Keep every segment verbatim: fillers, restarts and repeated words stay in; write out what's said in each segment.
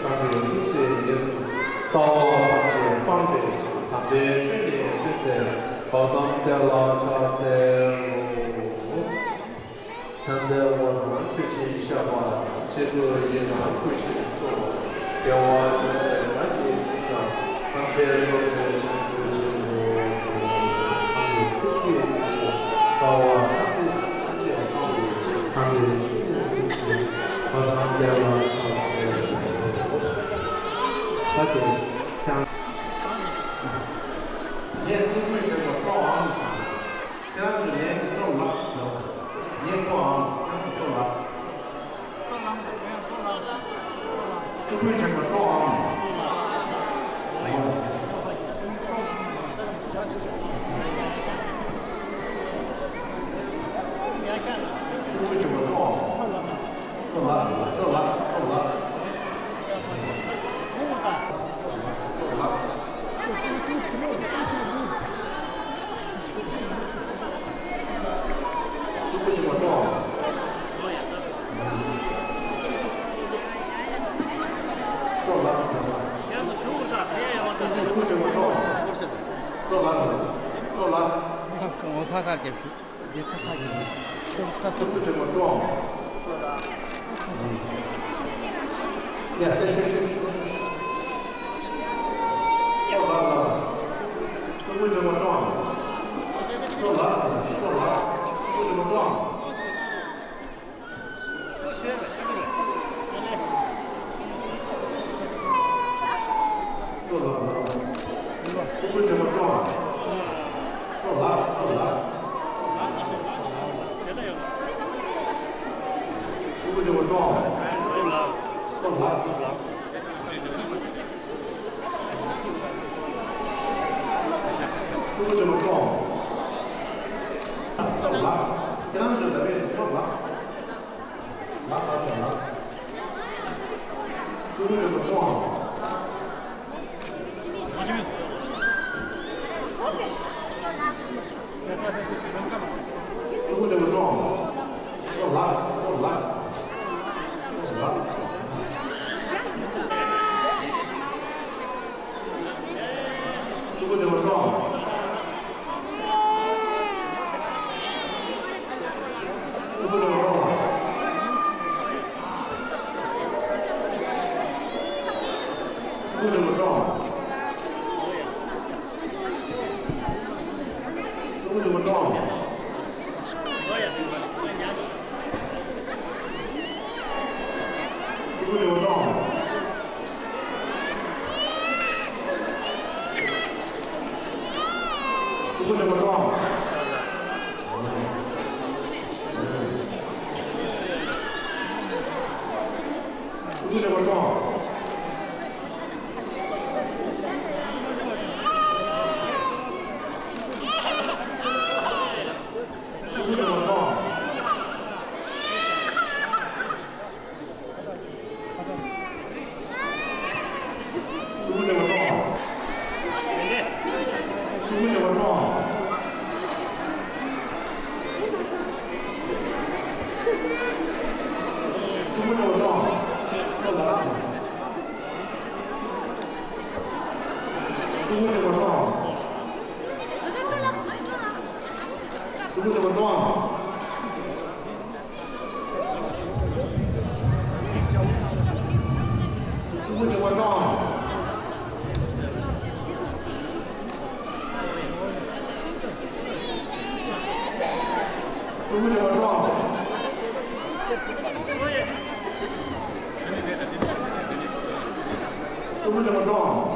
ལྟ་བའི་སྐུ་ཚེ་རྗེས་སུ་ལྟ་བ་ཐམས་ཅད་སྤངས་པའི་ཕྱིར། དམ་པའི་ཆོས་ནི་སྟོན་མཛད་འགྲོ་དམ་བདེ་ལ་ཕྱག་འཚལ་ལོ། ཕྱག་འཚལ་བ་དང་མཆོད་ཅིང་བཤགས་པ། རྗེས་སུ་ཡི་རང་བསྐུལ་ཞིང་གསོལ། དགེ་བ་ཅུང་ཟད་རང་གིས་ཅི་བསགས། ཐམས་ཅད་རྫོགས་པའི་བྱང་ཆུབ་ཕྱིར་རོ། ལྟ་བ་ཐམས་ཅད་སྤངས་པའི་ཕྱིར། དམ་པའི་ཆོས་ནི་སྟོན་མཛད་འགྲོ་དམ་བདེ་ལ་ཕྱག་འཚལ་ལོ། ད་དེ་ཀྱང་། ངས་གཙོ་བོའི་དྲེགས་པ་སྤྲོའམ་ཟེར། ཁྱེད་རང་ཚོས་ངའི་སྤྲོ་ལགས་ཟེར། ངས་སྤྲོའམ། ཁྱེད་རང་ཚོས་སྤྲོ་ལགས། གཙོ་བོའི་དྲེགས་པ་སྤྲོའམ། གཙོ་བོའི་དྲེགས་པ་སྤྲོའམ། སྤྲོ་ལགས། སྤྲོ་ལགས། སྤྲོ་ལགས། གཙོ་བོ་དྲེགས་པ་སྤྲོའམ། ལགས། ཁྱེད་རང་ཚོས་ལབ་པའི་ཐོབ་ལགས། ལགས་ལགས་ཟེར་ལགས། གཙོ་བོ་དྲེགས་པ་སྤྲོའམ། གཙོ་བོ་དྲེགས་པ་སྤྲོའམ། སྤྲོ་ལགས། སྤྲོ་ལགས། སྤྲོ་ལགས། གཙོ་བོ་དྲེགས་པ་སྤྲོའམ། གཙོ་བོ་དྲེགས་པ་སྤྲོའམ། གཙོ་བོ་དྲེགས་པ་སྤྲོའམ། གཙོ་བོ་དྲེགས་པ་སྤྲོའམ། གཙོ་བོ་དྲེགས་པ་སྤྲོའམ། གཙོ་བོ་དྲེགས་པ་སྤྲོའམ། གཙོ་བོ་དྲེགས་པ་སྤྲོའམ། གཙོ་བོ་དྲེགས་པ་སྤྲོའམ། གཙོ་བོ་དྲེགས་པ་སྤྲོའམ། གཙོ་བོ་དྲེགས་པ་སྤྲོའམ། གཙོ་བོ་དྲེགས་པ་སྤྲོའམ། གཙོ་བོ་དྲེགས་པ་སྤྲོའམ།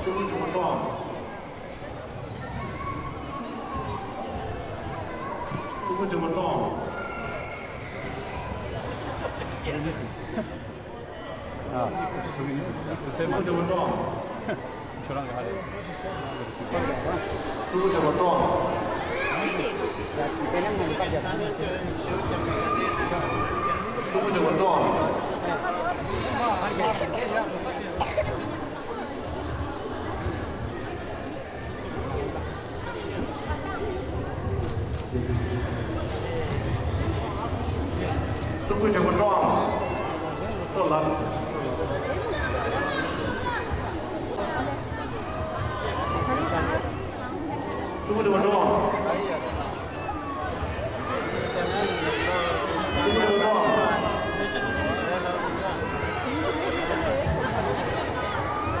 གཙུག་ཕུད་དྲེགས་པ་བཀྲོངས། གཙུག་ཕུད་དྲེགས་པ་བཀྲོངས། ཨ། གཙུག་ཕུད་དྲེགས་པ་བཀྲོངས། ཁྱོད་རང་གི་ཧ་རེད། གཙུག་ཕུད་དྲེགས་པ་བཀྲོངས། གཙུག་ཕུད་དྲེགས་པ་བཀྲོངས། གཙུག་ཕུད་དྲེགས་པ་བཀྲོངས། བཀྲོངས་ལགས། གཙུག་ཕུད་དྲེགས་པ་བཀྲོངས། གཙུག་ཕུད་དྲེགས་པ་བཀྲོངས།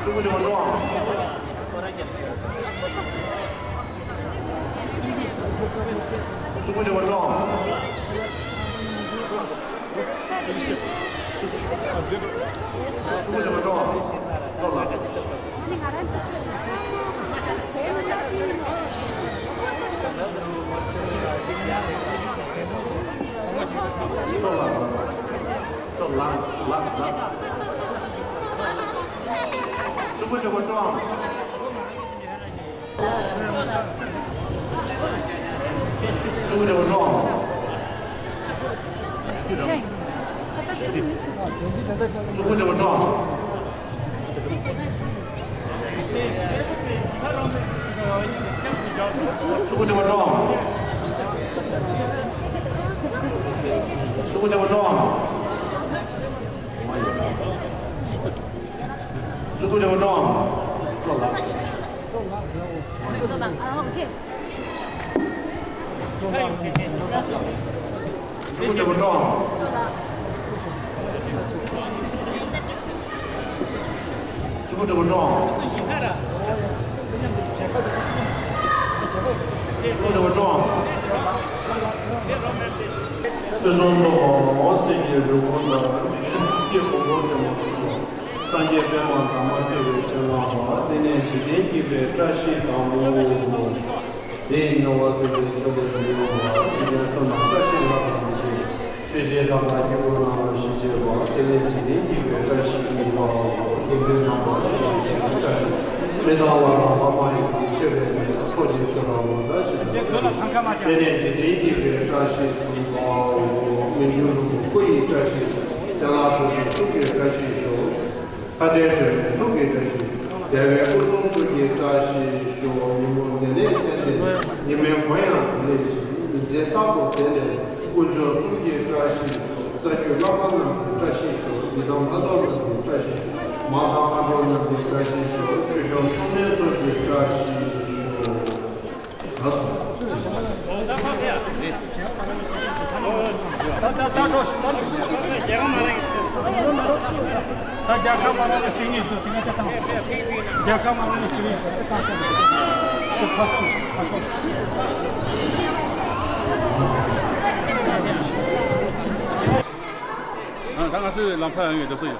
གཙུག་ཕུད་དྲེགས་པ་བཀྲོངས། གཙུག་ཕུད་དྲེགས་པ་བཀྲོངས། གཙུག་ཕུད་དྲེགས་པ་བཀྲོངས། བཀྲོངས་ལགས། བཀྲོངས་ལགས། བཀྲོངས་ལགས། ལགས། ལགས། གཙུག་ཕུད་དྲེགས་པ་བཀྲོངས། གཙུག་ཕུད་དྲེགས་པ་བཀྲོངས། གཙུག་ཕུད་དྲེགས་པ་བཀྲོངས། གཙུག་ཕུད་དྲེགས་པ་བཀྲོངས། གཙུག་ཕུད་དྲེགས་པ་བཀྲོངས། གཙུག་ཕུད་དྲེགས་པ་བཀྲོངས། བཀྲོངས་ལགས། གཙུག་ཕུད་དྲེགས་པ་བཀྲོངས། གཙུག་ཕུད་དྲེགས་པ་བཀྲོངས། གཙུག་ཕུད་དྲེགས་པ་བཀྲོངས། ཕུན་སུམ་ཚོགས་པ་འོད་ཟེར་གྱི་རི་བོ་ན། སྐྱེ་དགུ་འཁོར་བཅོམ་པ་གསུམ། སངས་རྒྱས་པདྨ་འདབ་མ་བརྒྱད་པའི་ཕྱག་ན་བ། དེ་ནས་འཇིག་རྟེན་བསྐྱེད་པའི་བཀྲ་ཤིས་དང་པོ། དེ་ཡི་མྱུར་བ་ཐུབ་པའི་མཆོག་ལས་བྱུང་བ། འཇིག་རྟེན་གསུམ་ན་བཀྲ་ཤིས་ལྷ་དང་མི་ཆོས་ཆོས་ཅན་རྣམས་ལ་སྐྱེ་དགུའི་ནང་ན་ཞི་བྱེད་པ། དེ་ལས་འཇིག་རྟེན་བསྐྱེད་པའི་བཀྲ་ཤིས་ཀྱི་དབང་པོ། དགེ་འདུན་རྣམས་ལ་ཞི་བྱེད་པའི་བཀྲ་ཤིས། མི་དང་ལྷ་དང་ལྷ་མ་ཡིན་གྱི་མཆོད་པའི་མེ་ལ་ཚོགས་ཀྱི་མཆོད་པ་ལོ་ཙཱ་ཞེས་པ། དེ་ནས་འཇིག་རྟེན་བསྐྱེད་པའི་བཀྲ་ཤིས་གསུམ་པའོ། མི་འགྱུར་ལྷུན་པོ་སྐུ་ཡི་བཀྲ་ཤིས་ཤོག་དེ་ལ་གྲུབ་ཆེན་གསུམ་གྱི་བཀྲ་ཤིས་ཤོག་ལྷ་འདྲེ་སྒྲོལ་མའི་ཐུགས་ཀྱི་བཀྲ་ཤིས། རྒྱལ་བའི་སྐུ་གསུང་ཐུགས་ཀྱི་བཀྲ་ཤིས་ཤོག་ཉིན་མོ་མཛེ་ནད་ཚེ་འདས། ཉི་མའི་གོ་ཡང་དེ་ལས་ཞི། མི་མཛེ་རྟག་ཏུ་དེ་ལས། དཀོན་མཆོག་གསུམ་གྱི་བཀྲ་ཤིས་ཤོག་རྩ་རྒྱུད་བླ་མ་རྣམས་ཀྱི་བཀྲ་ཤིས་ཤོག་ཡི་དམ་ལྷ་ཚོགས་རྣམས་ཀྱི་བཀྲ་ཤིས་ཤོག་མ་དང་མཁའ་འགྲོ་རྣམས་ཀྱི་བཀྲ་ཤིས་ཤོག་ཆོས་སྐྱོང་སྲུང་མའི་ཚོགས་ཀྱི་བཀྲ་ཤིས་ཤོག་ད་རྒྱལ་ཁབ་མ་རེད། རྒྱལ་ཁབ་མ་རེད། ད་རྒྱལ་ཁབ་མ་རེད་ལ་ཤེས་ངེས་ཤོག་དེ་ང་ཅག་དང་། རྒྱལ་ཁབ་མ་རེད་ལ་ཤེས་ངེས་ཤོག་དེ་དང་། ད་ང་ཚོའི་ལམ་སང་ཡོང་ཡོད་འགྲོ་ས་ཡོད།